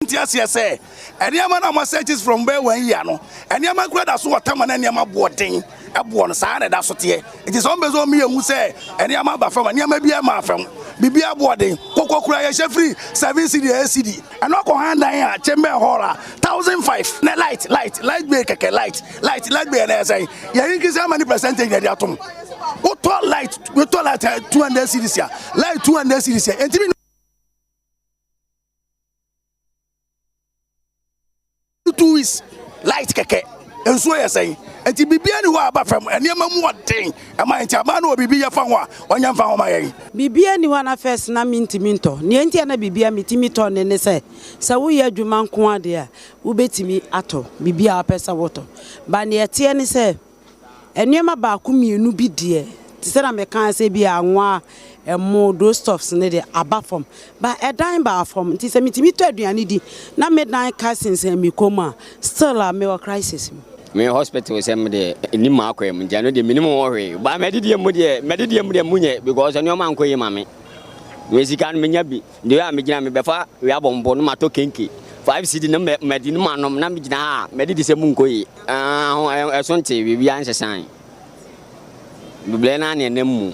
Nte aseɛ sɛ nneɛma no a moasɛkyes from bɛyɛ one year no, nneɛma koraa da so wɔ tama na nneɛma boɔ den boɔ no, saa na ɛda so teɛ. Nti sɛ wɔmpɛ sɛ wɔn yɛ hu sɛ nneɛma aba fam a, nneɛma biara mmaa fam. Biribiara boɔ den. Koko koraa yɛhyɛ firi 7 cedi 8 cedi. Ɛno akɔ han dan a chamber hall a 1500 na light light light bill kɛkɛ, light light light bill na ɛsɛn yɛn increase how many percentage na yɛde atom? Wotɔ light, wotɔ light 200 cedis a, light 200 cedis a ntumi 2 weeks light kɛkɛ. Nsuo yɛ sɛn? Nti biribiara ni hɔ a aba fam. Nneɛma mu ɔden ɛma nti aban no wɔ biribi yɛ fa ho a ɔnyɛ mfa ho ma yɛn. Biribiara ni hɔ a na first na mentumi ntɔ. Nea nti a na biribiara metumi tɔ ne ne sɛ woyɛ adwuma nko adeɛ a, wobɛtumi atɔ biribiara a wopɛ sɛ wotɔ. Ba nea ɛteɛ ne sɛ nneɛma baako mmienu bi deɛ, te sɛ na meka sɛ bi anwa, ɛmo, those stuffs ne deɛ aba fam, ba ɛdan baa fam. Nti sɛ metumi tɔ aduane di na me dan ka sensɛn mi kɔn mu a, still a mewɔ crisis mu. Me hospital sɛm deɛ ɛnim maa kɔ mu, nti ɛno deɛ menim wɔ hwee ba. Mɛdidiɛ mu deɛ, mɛdidiɛ mu deɛ mu nyɛ because nneɛma nkɔ yie ma me. Me sika no menya bi deɛ a megyina mebɛfa wei abɔ mbɔ no, matɔ kenke 5 cedi no mɛdi no manom na megyina ha a mɛdidi sɛ mu nkɔ yie. Ɛso nte, biribiara nsesan bebree naa ne ɛnam mu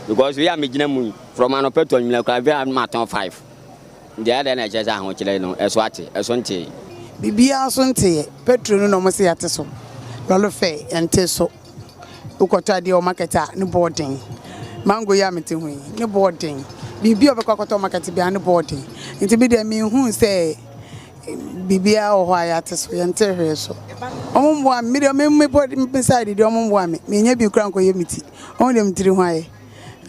because wei a megyina mu yi, from anɔpɛ to anwummerɛ koraa bi a matɔn five. Nti ɛyɛ dɛn na ɛkyerɛ sɛ ahokyerɛ no ɛso ate? Ɛso nte. Biribiara so nteɛ. Petrol no na ɔmo sɛ yɛate so, lorry fare yɛnte so. Wokɔtɔ adeɛ wɔ market a, ne bɔɔ den. Mango yi a mete ho yi, ne bɔɔ den. Biribi a wobɛkɔ akɔtɔ market biara ne bɔɔ den. Nti bi deɛ menhuu sɛ biribiara wɔ hɔ a yɛate so. Yɛnte hwee so. Ɔmo mboa me. Me deɛ, me mepɔ me side deɛ, ɔmo mboa me. Menyɛ bi koraa nkɔyɛ me ti. Ɔmo deɛ, me tiri ho ayɛ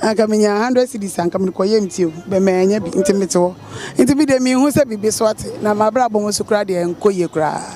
anka menya 100 cedis anka mede kɔyɛ me ti o bɛmɛ ɛnyɛ bi. Nti mete hɔ, nti bi deɛ menhu sɛ biribi so ate na mabrabɔ mu so koraa deɛ, ɛnkɔ yie koraa.